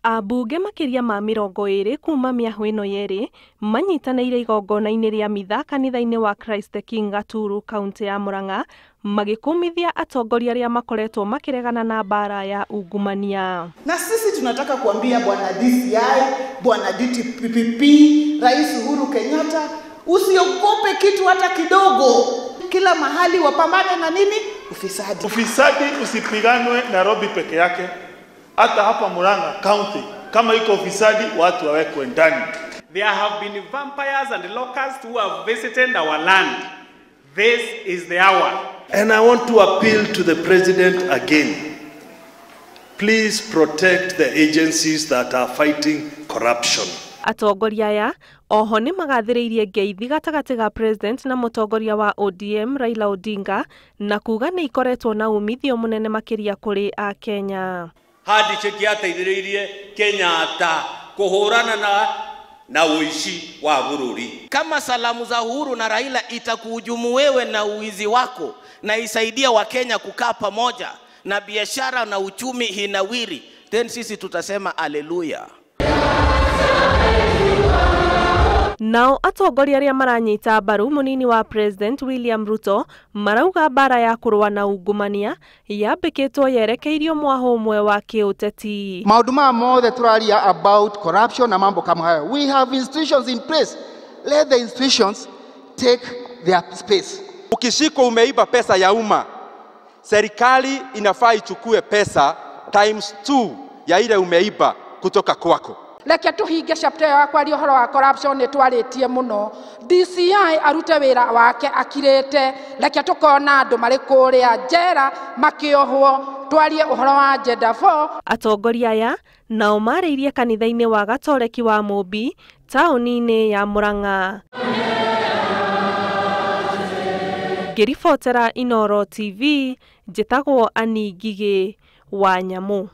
Ambunge makĩria ma 20 kuma mĩahũ ĩno yerĩ manyitanĩire igongona-inĩ rĩa mitha kanitha-inĩ wa Christ the King Gaturu kaunti ya Murang'a magĩkũmithia atongoria arĩa makoretwo makĩregana na mbara ya ungumania. Na sisi tunataka kuambia bwana DCI, bwana DPP, Rais Uhuru Kenyatta, usiogope kitu hata kidogo. Kila mahali wapambane na nini? Ufisadi. Ufisadi usipiganwe Nairobi peke yake. Hata hapa Murang'a County kama iko ufisadi watu wawekwe ndani. There have been vampires and locusts who have visited our land. This is the hour. And I want to appeal to the president again. Please protect the agencies that are fighting corruption. Atongoria aya oho nĩ magathĩrĩirie ngeithi gatagatĩ ga president na mũtongoria wa ODM Raila Odinga na kuga nĩ ikoretwo na umithio mũnene makĩria kũrĩ a Kenya. Handshake yateithĩrĩirie Kenyatta kuhurana na uishi wa bururi. Kama salamu za Uhuru na Raila itakuhujumu wewe na uizi wako na isaidia wa Kenya kukaa pamoja na biashara na uchumi hinawiri, then sisi tutasema haleluya. Nao atongoria arĩa maranyita mbaru munini wa President William Ruto marauga mbara ya kũrũa na ungumania yambĩkĩtwo yerekeirio mwaho ũmwe wa kĩũteti. Maũndũ maya mothe tũraria about corruption na mambo kama hayo. We have institutions in place. Let the institutions take their space. Ukishikwa umeiba pesa ya umma, serikali inafaa ichukue pesa times 2 ya ile umeiba kutoka kwako. Reke tuhinge chapter ya kwaria ũhoro wa corruption nĩ twarĩtie mũno. DCI arute wĩra wake akirĩte. Reke tũkona andũ marĩ kũrĩa njera makĩohwo, twarie ũhoro wa agenda 4. Atongoria aya nao marĩirie kanitha-inĩ wa Gatoreki wa Mũmbi taũni-inĩ ya Murang'a. Ngĩribotera Inooro TV, njĩtagwo Annie Ngigĩ wa Nyamũ.